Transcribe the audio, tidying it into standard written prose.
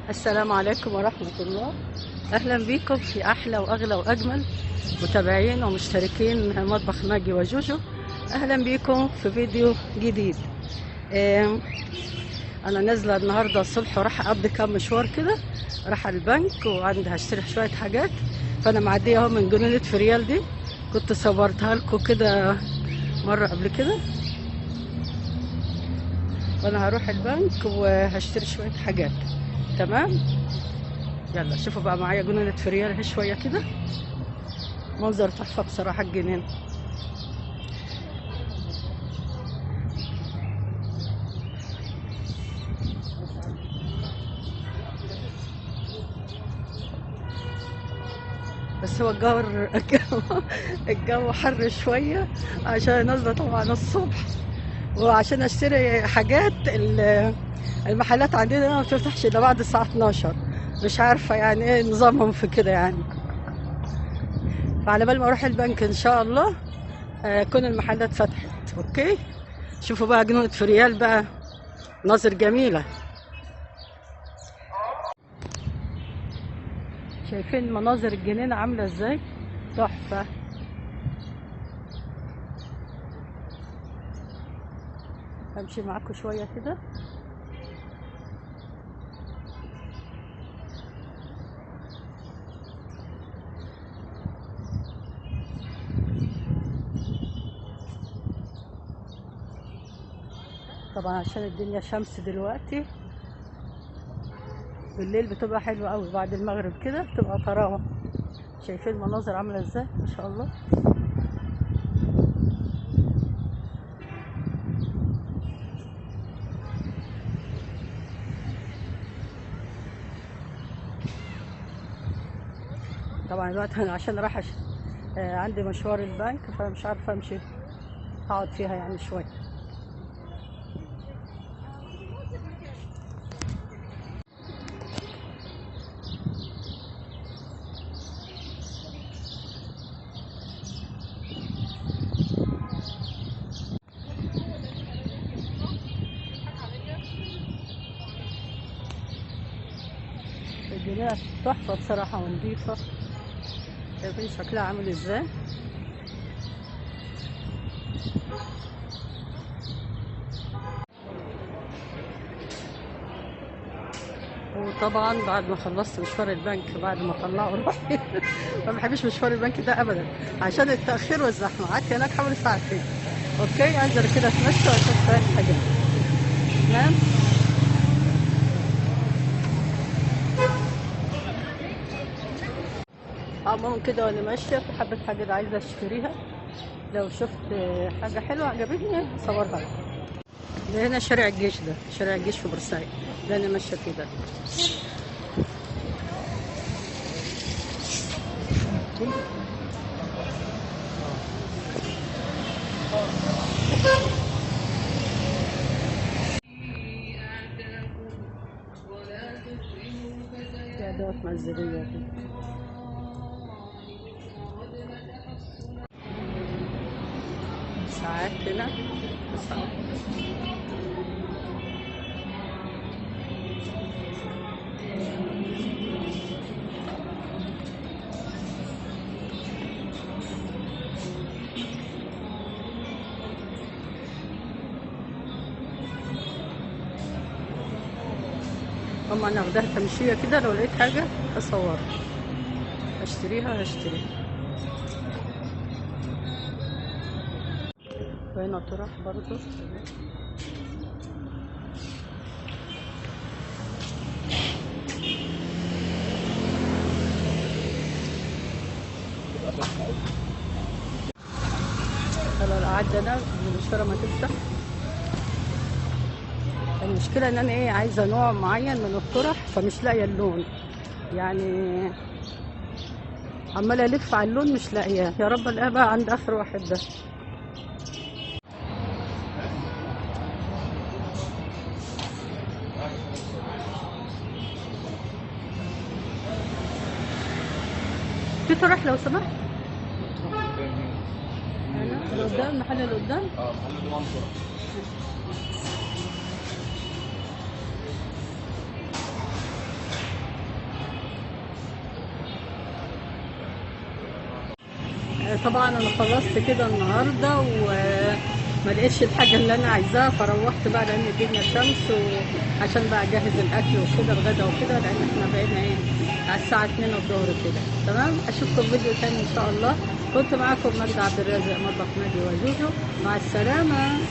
السلام عليكم ورحمة الله. أهلا بكم في أحلى وأغلى وأجمل متابعين ومشتركين مطبخ ماجي وجوجو. أهلا بكم في فيديو جديد. أنا نازلة النهاردة الصبح وراح أقضي كام مشوار كده، راح البنك وعندي هشتري شوية حاجات، فأنا معدية أهو من جنينة فريال دي، كنت صورتها لكم كده مرة قبل كده. وأنا هروح البنك وهشتري شوية حاجات. تمام، يلا شوفوا بقى معايا جنينة فريال اهي شوية كده، منظر تحفة بصراحة الجنين. بس هو الجو حر شوية عشان نازلة طبعا الصبح، وعشان اشتري حاجات. المحلات عندنا ما بتفتحش الا بعد الساعة 12، مش عارفة يعني ايه نظامهم في كده يعني. فعلى بال ما اروح البنك ان شاء الله كل المحلات فتحت. okay، شوفوا بقى جنينة فريال بقى، مناظر جميلة. شايفين مناظر الجنينة عاملة ازاي؟ تحفة. همشي معاكم شوية كده. طبعا عشان الدنيا شمس دلوقتي، بالليل بتبقى حلوة قوي، بعد المغرب كده بتبقى طراوة. شايفين المناظر عاملة ازاي؟ ما شاء الله. طبعا الوقت انا عشان راح عندي مشوار البنك، فمش عارفة امشي، هقعد فيها يعني شوية. الجنينة تحفة بصراحة ونضيفة، شايفين شكلها عامل ازاي؟ وطبعا بعد ما خلصت مشوار البنك، بعد ما طلعوا روحي ما بحبش مشوار البنك ده ابدا عشان التأخير والزحمة، قعدت هناك حوالي ساعتين. okay، انزل كده اتمشى واشوف شوية حاجات. تمام. عموما كده وانا ماشية في حبه حاجات عايزه اشتريها، لو شفت حاجة حلوة عجبتني اصورها لكم. ده هنا شارع الجيش، ده شارع الجيش في بورسعيد ده انا ماشية فيه ده. دي ادوات منزلية كده. ساعات هنا ساعات. هما انا واخداها تمشية كده، لو لقيت حاجة اصورها اشتريها هشتريها. وهنا طرح برضو. خلاص قعدت انا المشكلة ما تفتح. المشكلة ان انا ايه، عايزة نوع معين من الطرح فمش لاقية اللون، يعني عمالة الف على اللون مش لاقياه. يا رب الاقيها بقى عند اخر واحد ده. في طرح لو سمحت؟ اللي قدام المحل اللي قدام؟ اه المحل اللي قدام. طبعا انا خلصت كده النهارده وما لقيتش الحاجة اللي انا عايزاها، فروحت بقى لان الدنيا شمس، وعشان بقى اجهز الاكل وكده الغدا وكده، لان احنا بقينا ايه على الساعة 2 الظهر كده. تمام، اشوفكم في فيديو تاني ان شاء الله. كنت معاكم مجدي عبد الرازق، مطبخ ماجي وجوجو. مع السلامة.